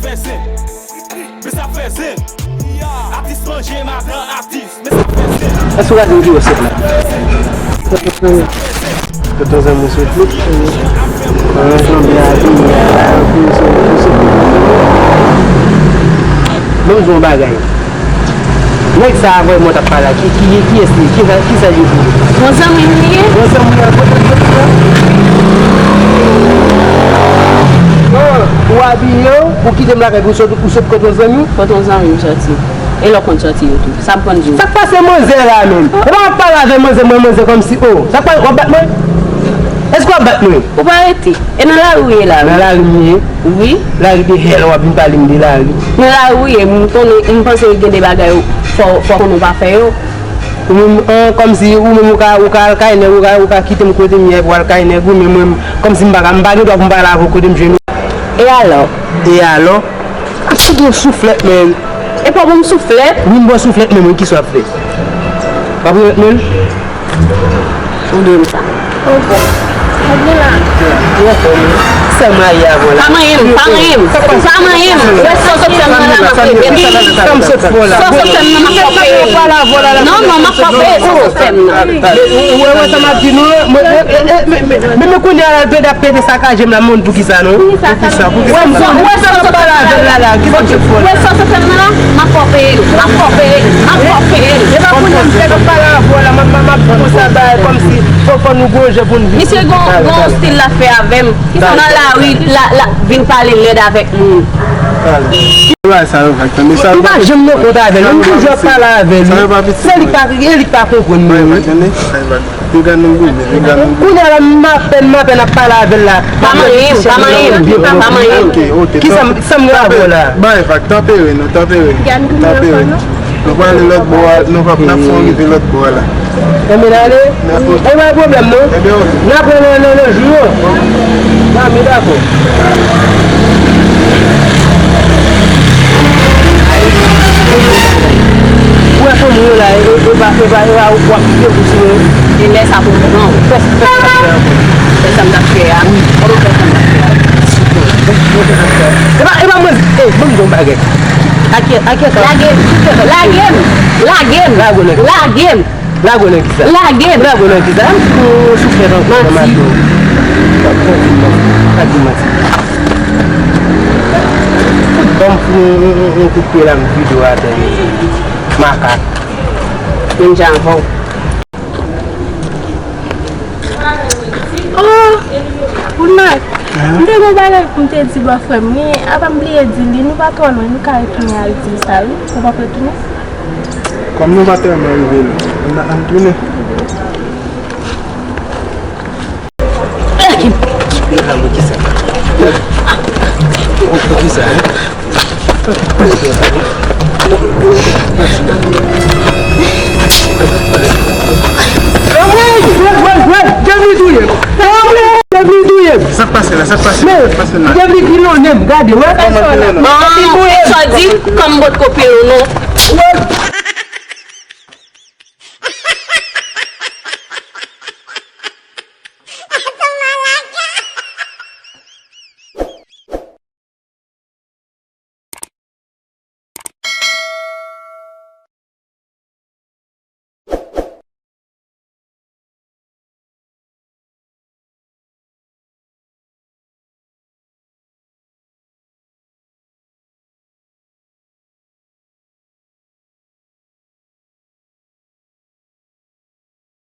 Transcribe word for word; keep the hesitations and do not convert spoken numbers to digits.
Fè zen. Men sa fè zen. Atis manje madan atis. Men sa fè zen. Èske w gade videyo sèt la? Tonton Zanmi sot li. Mwen janbe a vini a la, pou sou, pou sou. Ban m di w yon bagay. Nèg sa a vrèman w t ap pale a, ki, ki, kiyès li ye? Ki, kisa l ye pou ou? Yon zanmi m li ye. Yon zanmi w, kote l soti a? Ou abiye w, ou kite m lakay pou w sot, ou sot kote yon zanmi w? Kote yon zanmi m soti. E lè w konn soti yo tou. Sa m konn di w. Sa k pase manzè la menm? E pa m ap pale avè manzè, mwen manzè kòmsi, o. Sa k pase, w ap bat mwen? Èske w ap bat mwen? Ou pa rete. E nan lari w ye la, wi. Nan lari m ye? Wi. Lari de hèl, w ap vin pale m de lari. Nan lari w ye, m konnen, m panse gen de bagay fò, fò konnen w pa fè yo. Ou menm, an, kòmsi ou menm ou ka, ou ka al kay nèg, ou ka, ou ka kite m kote m ye pou w al kay nèg, ou menm, mwen, kòmsi m pa ka, m pa gen dwa pou m pale avè w kote m jwenn ou. E alò? E alò? Ap fout yon souflèt, menm. E pa bon souflèt? Wi, m ba w souflèt, menm, wi, kisa w ap fè? W ap remèt mwen l? Ou dwe m sa. Sèl mayi avè w la. Pa manyen m, pa manyen m. Pa manyen m. Wè sa w sot fè m nan la, m ap repete. Sa w sot fè m nan, m ap repete. Non, non, m ap repete sa w sot fè m nan. Ou wè, wè sa m ap di nou, men, men, men kounye a la, l plede ap pete sakaje m la, moun, poukisa non? Poukisa? Poukisa? Wè sa w sot fè m nan la, la, ki moun sot fè w la? Wè sa w sot fè m nan la, m ap repete, m ap repete, m ap repete. E pa kounye a m fèk ap pale avè w la, m ap, m ap, m ap fè konsa bagay kòmsi fò, fò nou gon je pou n viv. Misye gon, gon stil l ap fè avè m. Nan lari, la, la, vin pale lèd avèk moun. Bagay sa yo fèk tande. M pa janm nan kont avè l. M toujou ap pale avè li. Se li k pa, e li k pa konprann mwen. Piga nou goumen, piga nou goumen. Kounye a la, m apèn, m apèn ap pale avè l la. Pa manyen m, pa manyen m, pa manyen m. Ok, ok. Kisa m, sa m gen avè w la? Bay vag, tanpere nou, tanpere nou. Tanpere. Nou prale lòt bò a, nou p ap, n ap fè yon rive lòt bò a la. Enben n ale. E pa pwoblèm non. N ap wè nan, nan, nan jou yo. Zanmi, dakò. Ou wè fanmi yo la, e, e pa, e pa, e pa, w ap kite pou sou yo. E lè sa pou pran w. Fè, fè, fè sa m t ap fè a. Kòman fè sa m t ap fè a? E pa, e pa mwen, e, ban m di w yon bagay. Ake, ake sa. Lage m, lage m, lage m, lage m. Lage w nan kisa? Lage m! Lage w nan kisa? M sou, sou fè nan, nan mato. W ap santi m nan. Pa di manti. Fout ban m fout yon, yon, yon, yon kout pye la, m vide w atè. Makak. Menm jan avè w. Oh! Woodmark, m te gen yon bagay pou m te di bòfrè m li, apa m bliye di li, nou pa twò lwen, nou ka retounen al di l sa, wi. Ou p ap retounen? Kòm nou pa tèlman rive la, ann, ann tounen. Ki sa? Ki sa? Anmwey! Wè, wè, wè! Devni touye m! Anmwey! Devni touye m! Sa k pase la? Sa k pase la? Sa k pase la? Devni pilonnen m, gade, wè! Bon, sa w di, kòm m potko pilonnen w. Wè!